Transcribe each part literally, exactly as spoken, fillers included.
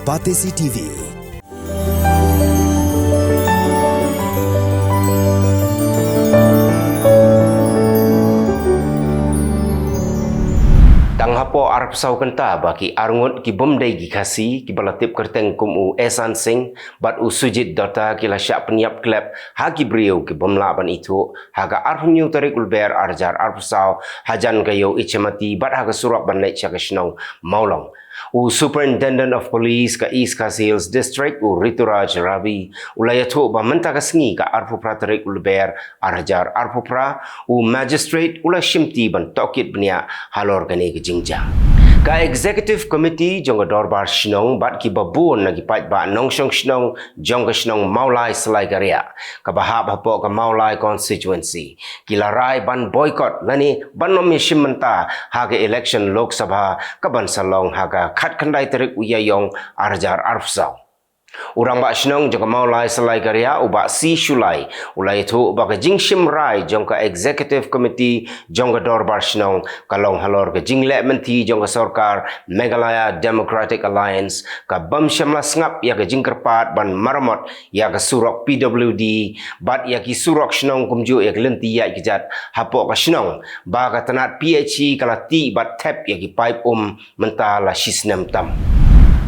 Batesi T V. Tang hapoh arphew saw kynta ba ki arngut ki bym dei ki Khasi kiba la tip kyrteng kum u Ehsan Singh bad u Sujit Datta ki la shah pynïap klep ha ki briew ki bym lah ban ithuh ha ka arphew hynñiew tarik u Lber ar hajar arphew saw hajan ka ïew Ichamati bad ha ka surok ban leit sha ka shnong Mawlong. U Superintendent of Police ka East Khasi Hills District u Rituraj Ravi u la ïathuh ba mynta ka sngi ka arphew phra tarik u Lber ar hajar arphew phra u magistrate u la shimti ban tohkit bniah halor kane ka jingjia. Ka Executive Committee jong ka Dorbar Shnong bad kiba bun na ki paidbah nongshong shnong jong ka shnong Mawlai Salai Kariah kaba hap hapoh ka Mawlai constituency ki la rai ban boycott lane ban ym ïashim bynta ha ka election Lok Sabha kaban sa long ha ka khatkhyndai tarik u Ïaïong ar hajar arphew saw. U Rangbah Shnong jong ka Mawlai Salai Kariah u Bah C Shullai u la ïathuh ba ka jingshim rai jong ka Executive Committee jong ka Dorbar Shnong ka long halor ka jingleh mynthi jong ka sorkar Meghalaya Democratic Alliance ka bym shym la sngap ïa ka jingkyrpad ban maramot ïa ka surok P W D bad ïa ki surok shnong kumjuh ïa ka lynti ïaid kjat hapoh ka shnong ba ka tnat P H E ka la tih bad thep ïa ki paip um mynta la shi snem tam.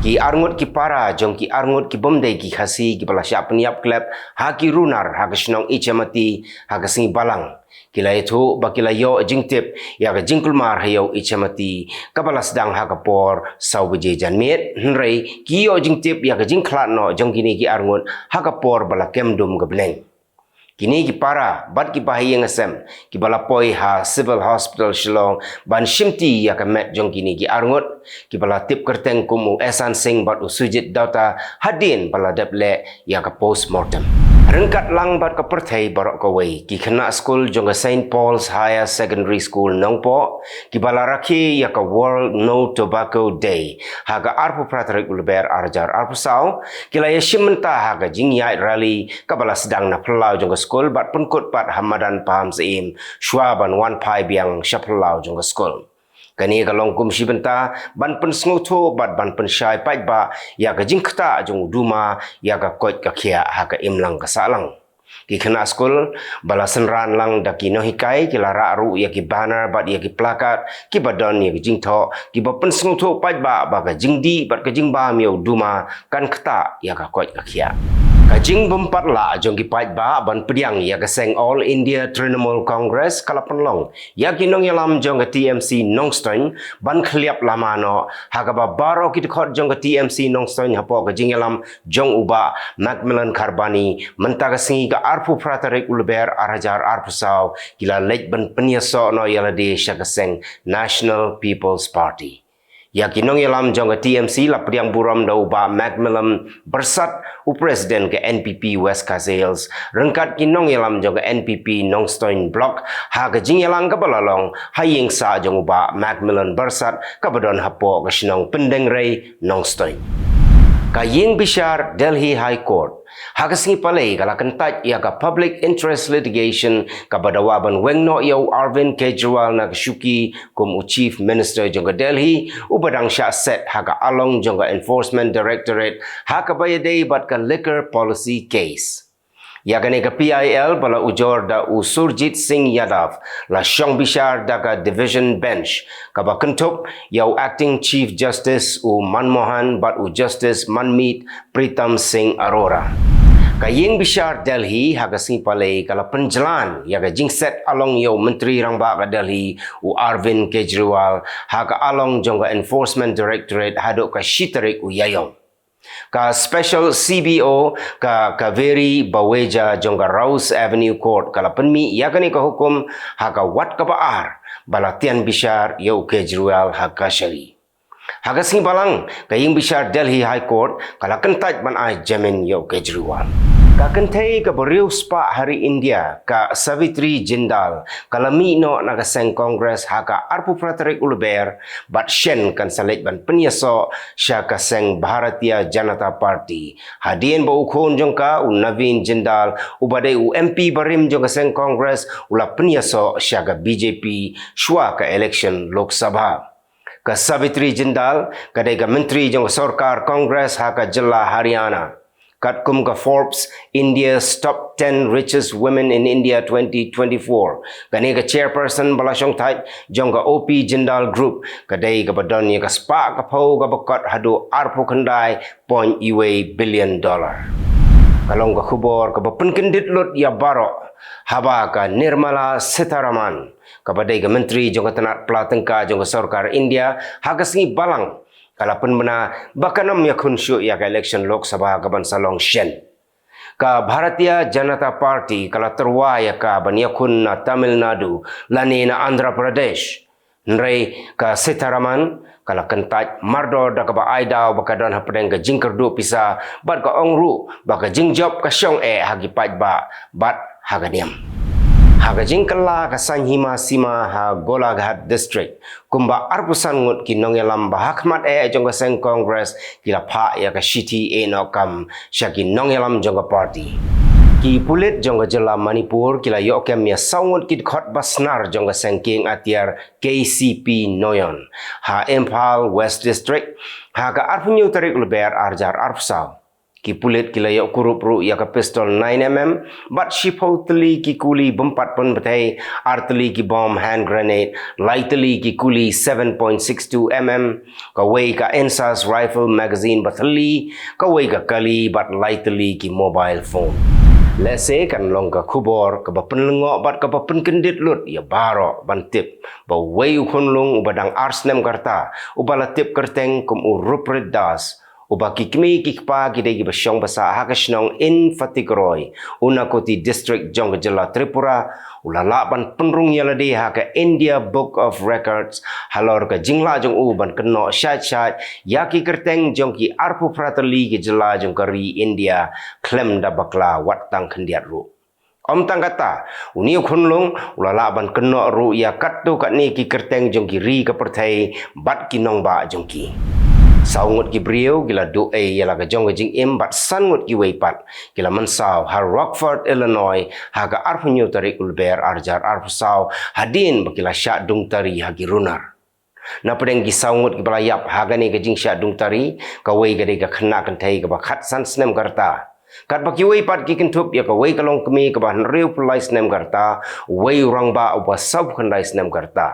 Ki arngut ki para jong ki arngut ki bym dei ki Khasi kiba la shah pynïap klep ha ki runar ha ka shnong Ichamati ha ka sngi Balang ki la ïathuh ba ki la ïoh jingtip ïa ka jingkulmar ha ïew Ichamati kaba la sdang ha ka por saw baje janmiet, hynrei ki ïoh jingtip ïa ka jingkhlad noh jong kine ki arngut ha ka por ba la kem dum ka bneng. Kine ki para bad ki bahaïing hasem kiba la poi ha Civil Hospital Shillong ban shimti ïa ka met jong kine ki arngut kiba la tip kyrteng kum u Ehsan Singh bad u Sujit Datta hadien ba la dep leh ïa ka postmortem. Ryngkat lang bad ka pyrthei baroh kawei, ki khynnah skul jong ka Saint Paul's Higher Secondary School Nongpoh kiba la rakhe ïa ka World No Tobacco Day ha ka arphew phra tarik u Lber ar hajar arphew saw ki la ïashim bynta ha ka jingïaid rally kaba la sdang na phyllaw jong ka skul bad pynkut pat ha madan Pahamsyiem shuwa ban wan phai biang sha phyllaw jong ka skul. Kane ka long kum shi bynta ban pynsngewthuh bad ban pynshai paidbah ïa ka jingktah jong u duma ïa ka koit ka khiah ha ka imlang ka sahlang. Ki khynnah skul ba la synran lang da ki nonghikai ki la rah ruh ïa ki banner bad ïa ki placard kiba don ïa ki jingthoh kiba pynsngewthuh paidbah ba ka jingdih bad ka jingbam ïa u duma kan ktah ïa ka koit ka khiah. Ka jingbympat lah jong ki paidbah ban pdiang ïa ka seng All India Trinamool Congress ka la pynlong ïa ki nongïalam jong ka T M C Nongstoiñ ban khylliap lama noh ha kaba baroh ki dkhot jong ka T M C Nongstoiñ hapoh ka jingïalam jong u Bah Macmillan Kharbani mynta ka sngi ka arphew phra tarik u Lber ar hajar arphew saw ki la leit ban pynïasoh noh ïa lade sha ka seng National People's Party. Ïa ki nongïalam jong ka T M C la pdiang burom da u Bah Macmillan Byrsat, u President ka N P P West Khasi Hills, ryngkat ki nongïalam jong ka N P P Nongstoiñ Block ha ka jingïalang kaba la long ha ïing sah jong u Bah Macmillan Byrsat kaba don hapoh ka shnong Pyndengrei, Nongstoiñ. Ka ïing bishar Delhi High Court ha ka sngi Palei ka la kyntait ïa ka Public Interest Litigation kaba dawa ban weng noh ïa u Arvind Kejriwal na ka shuki kum u Chief Minister jong ka Delhi uba dang shah set ha ka along jong ka Enforcement Directorate ha kaba ïadei bad ka liquor policy case. Ïa kane ka P I L ba la ujor da u Surjit Singh Yadav la shong bishar da ka Division Bench kaba kynthup ïa u Acting Chief Justice u Manmohan bad u Justice Manmeet Pritam Singh Arora. Ka ïing bishar Delhi ha ka sngi Palei ka la pynjlan ïa ka jingset along ïa u Myntri Rangbah ka Delhi u Arvind Kejriwal ha ka along jong ka Enforcement Directorate haduh ka shi tarik u Ïaïong. Ka Special C B O ka Kaveri Baweja jong ka Rouse Avenue Court ka la pynmih ïa kane ka hukum ha ka wat kaba ar ba la tian bishar ïa u Kejriwal ha kashari. Ha ka sngi Balang ka ïing bishar Delhi High Court ka la kyntait ban ai jamin ïa u Kejriwal. Ka kynthei kaba riewspah ha ri India ka Savitri Jindal ka la mih noh na ka seng Congress ha ka arphew phra tarik u Lber bad shen kan sa leit ban pynïasoh sha ka seng Bharatiya Janata Party hadien ba u khun jong ka u Naveen Jindal uba dei u M P barim jong ka seng Congress u la pynïasoh sha ka B J P shuwa ka election Lok Sabha. Ka Savitri Jindal ka dei ka myntri jong ka sorkar Congress ha ka jylla Haryana. Katkum ka Forbes India's Top ten Richest Women in India twenty twenty-four, kane ka chairperson ba la shongthait jong ka O P Jindal Group ka dei kaba don ïa ka spah ka phew kaba kot haduh arphew khyndai point wei billion dollar. Ka long ka khubor kaba pynkyndit lut ïa baroh haba ka Nirmala Sitharaman, kaba dei ka myntri jong ka tnat pla tyngka jong ka sorkar India, ha ka sngi Balang ka la pynbna ba kan ym ïakhun shuh ïa ka election Lok Sabha kaban sa long shen. Ka Bharatiya Janata Party ka la tyrwa ïa ka ban ïakhun na Tamil Nadu lane na Andhra Pradesh. Hynrei ka Sitharaman ka la kyntait mardor da kaba ai daw ba ka don hapdeng ka jingkyrduh pisa bad ka ong ruh ba ka jingjop ka shong eh ha ki paidbah bad ha ka niam. Ha ka jingkylla ka saiñ hima sima ha Golaghat District, kumba arphew san ngut ki nongïalam ba ha khmat eh jong ka seng Congress ki la phah ïa ka shithi ïeh noh kam sha ki nongïalam jong ka party. Ki pulit jong ka jylla Manipur ki la ïoh kem ïa saw ngut ki dkhot basnar jong ka seng kieng atiar K C P Noyon ha Imphal West District ha ka arphew hynñiew tarik u Lber ar hajar arphew saw. Ki pulit ki la ïoh kurup ruh ïa ka pistol nine M M bad shiphew tylli ki kuli bym pat pynbthei, ar tylli ki bom hand grenade, lai tylli ki kuli seven point six two M M, kawei ka Insas rifle magazine ba thylli, kawei ka kali bad lai tylli ki mobile phone. Lehse kan long ka khubor kaba pynlyngngoh bad kaba pynkyndit lut ïa baroh ban tip ba uwei u khunlung uba dang ar snem ka rta, uba la tip kyrteng kum u Ruprit Das, uba ki kmie ki kpa ki dei kiba shong basa ha ka shnong Inphatikroy, Unakoti District jong ka jylla Tripura, u la lah ban pynrung ïa lade ha ka India Book of Records halor ka jinglah jong u ban kynnoh shait shait ïa ki kyrteng jong ki arphew phra tylli ki jylla jong ka ri India khlem da bakla wat tang khyndiat ruh. Ym tang kata, une u khunlung u la lah ban kynnoh ruh ïa katto katne ki kyrteng jong ki ri ka pyrthei bad ki nongbah jong ki. Saw ngut ki briew ki la duh ei ïa la ka jong ka jingim bad san ngut kiwei pat ki la mynsaw ha Rockford, Illinois ha ka arphew hynñiew tarik u Lber ar hajar arphew saw, hadien ba ki la shah dung tari ha ki runar. Napdeng ki saw ngut kiba la ïap ha kane ka jingshah dung tari, kawei ka dei ka khynnah kynthei kaba khatsan snem ka rta. Katba kiwei pat ki kynthup ïa kawei ka longkmie kaba hynriewphew lai snem ka rta, uwei u rangbah uba sawphew khyndai snem ka rta.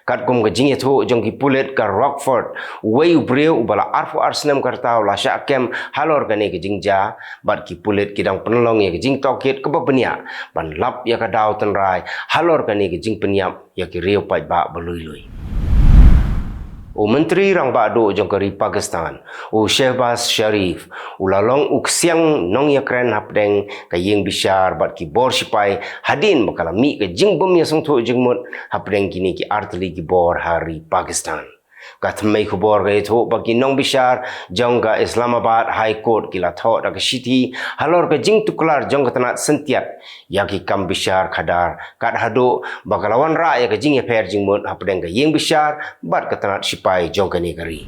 Katkum ka jingïathuh jong ki pulit ka Rockford, uwei u briew uba la arphew ar snem ka rta u la shah kem halor kane ka jingjia, bad ki pulit ki dang pynlong ïa ka jingtohkit kaba bniah ban lap ïa ka daw tynrai halor kane ka jingpynïap ïa ki riew paidbah ba lui lui. U Myntri Rangbah Duh jong ka ri Pakistan, u Shehbaz Sharif, u la long u ksiang nongïakren hapdeng ka ïing bishar bad ki bor shipai hadien ba ka la mih ka jingbym ïasngewthuh jingmut hapdeng kine ki artylli ki bor ha ri Pakistan. Ka thymmei khubor ka ïathuh ba ki nongbishar jong ka Islamabad High Court ki la thoh da ka shithi halor ka jingtuklar jong ka tnat syntiat ïa ki kam bishar khadar, kat haduh ba ka la wanrah ïa ka jingïapher jingmut hapdeng ka ïing bishar bad ka tnat shipai jong kane ka ri.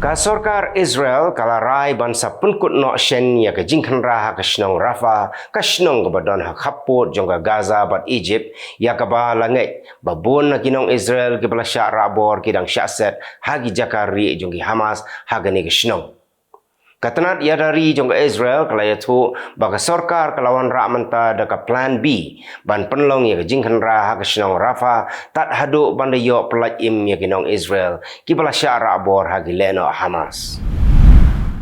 Ka sorkar Israel ka la rai ban sa pynkut noh shen ïa ka jingkhynra ha ka shnong Rafah, ka shnong kaba don ha khappud jong ka Gaza bad Egypt, ïa kaba la ngeit ba bun na ki nong Israel kiba la shah rah bor ki dang shah set ha ki jaka rieh jong ki Hamas ha kane ka shnong. Ka tnat ïada ri jong ka Israel ka la ïathuh ba ka sorkar ka la wanrah mynta da ka plan B ban pynlong ïa ka jingkhynra ha ka shnong Rafah, tad haduh ban da ïoh pyllait im ïa ki nong Israel kiba la shah rah bor ha ki lehnoh Hamas.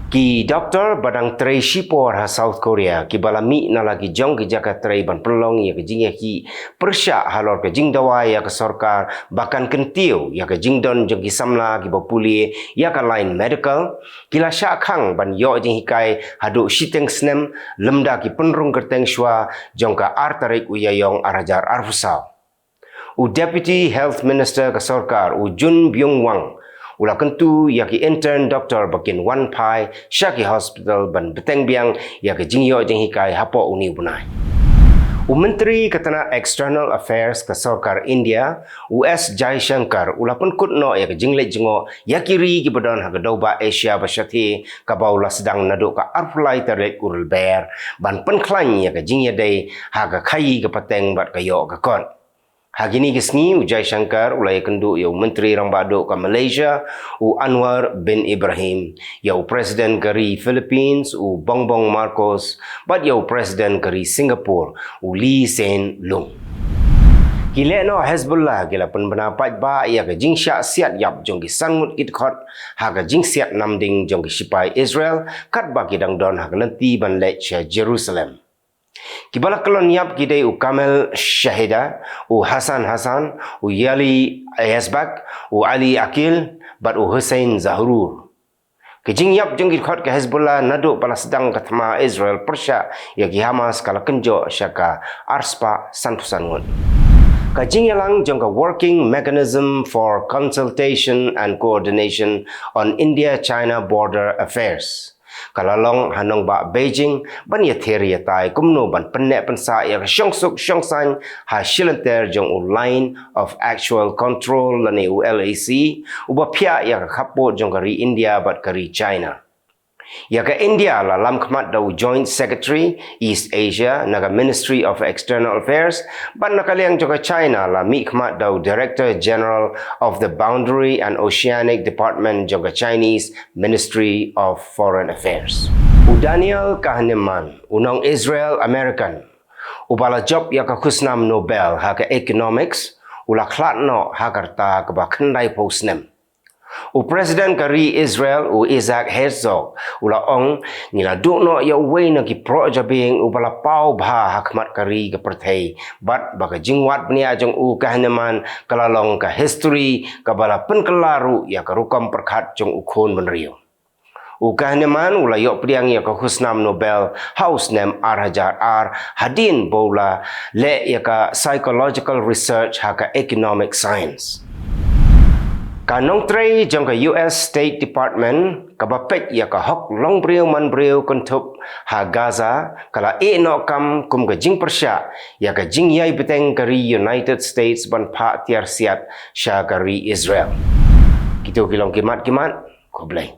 Ki doktor ba dang trei shipor ha South Korea kiba la mih na la ki jong ki jaka trei ban pynlong ïa ka jingïakhih pyrshah halor ka jingdawa ïa ka sorkar ba kan kyntiew ïa ka jingdon jong ki samla kiba pule ïa ka line medical, ki la shah khang ban ïoh jinghikai haduh shiteng snem lymda ki pynrung kyrteng shuwa jong ka ar tarik u Ïaïong ar hajar arphew saw. U Deputy Health Minister ka sorkar, u Jun Byung Wang, u la kyntu ïa ki intern doktor ba kin wan phai sha ki hospital ban bteng biang ïa ka jingïoh jinghikai hapoh une u bnai. U Myntri ka tnat External Affairs ka sorkar India, u S Jaishankar, u la pynkut noh ïa ka jingleit jngoh ïa ki ri kiba don ha ka dewbah Asia ba shathie kaba u la sdang naduh ka arphew lai tarik u Lber ban pynkhlaiñ ïa ka jingïadei ha ka khaïi ka pateng bad ka ïoh ka kot. Ha kine ki sngi u Jaishankar u la ïakynduh ïa u Myntri Rangbah Duh ka Malaysia u Anwar bin Ibrahim, ïa u President ka ri Philippines u Bongbong Marcos bad ïa u President ka ri Singapore u Lee Hsien Loong. Ki lehnoh Hezbollah ki la pynbna paidbah ïa ka jingshah siat ïap jong ki san ngut ki dkhot ha ka jingsiat namding jong ki shipai Israel katba ki dang don ha ka lynti ban leit sha Jerusalem. Kiba la kyllon ïap ki dei u Kamel Shaheda, u Hassan Hassan, u Yali Yazbak, u Ali Akil bad u Hussein Zahrur. Ka jingïap jong ki dkhot ka Hezbollah naduh ba la sdang ka thma Israel pyrshah ïa ki Hamas ka la kynjoh sha ka arspah sanphew san ngut. Ka jingïalang jong ka Working Mechanism for Consultation and Coordination on India-China Border Affairs ka la long ha nongbah Beijing ban ïather ïatai kumno ban pynneh pynsah ïa ka shongsuk shongsaiñ ha shilynter jong u Line of Actual Control lane u L A C uba phiah ïa ka khappud jong ka ri India bad ka ri China. Ïa ka India la lam khmat da u Joint Secretary East Asia na ka Ministry of External Affairs bad na ka liang jong ka China la mih khmat da u Director General of the Boundary and Oceanic Department jong ka Chinese Ministry of Foreign Affairs. U Daniel Kahneman, u nong Israel American uba la jop ïa ka khusnam Nobel ha ka Economics, u la khlad noh ha ka rta kaba khyndaiphew snem. U President ka ri Israel u Isaac Herzog u la ong, ngi la duh noh ïa uwei na ki proh jabieng uba la paw bha ha khmat ka ri ka pyrthei bad ba ka jingwad bniah jong u Kahneman ka la long ka history kaba la pynkylla ruh ïa ka rukom pyrkhat jong u khun bynriew. U Kahneman u la ïoh pdiang ïa ka khusnam Nobel ha u snem ar hajar ar hadien ba u la leh ïa ka psychological research ha ka economic science. Ka nongtrei jong ka U S State Department kaba peit ïa ka hok longbriew manbriew kynthup ha Gaza ka la ïeh noh kam kum ka jingpyrshah ïa ka jingïai bteng ka ri United States ban phah tiar siat sha ka ri Israel. Kito ki long ki mat ki mat. Khublei.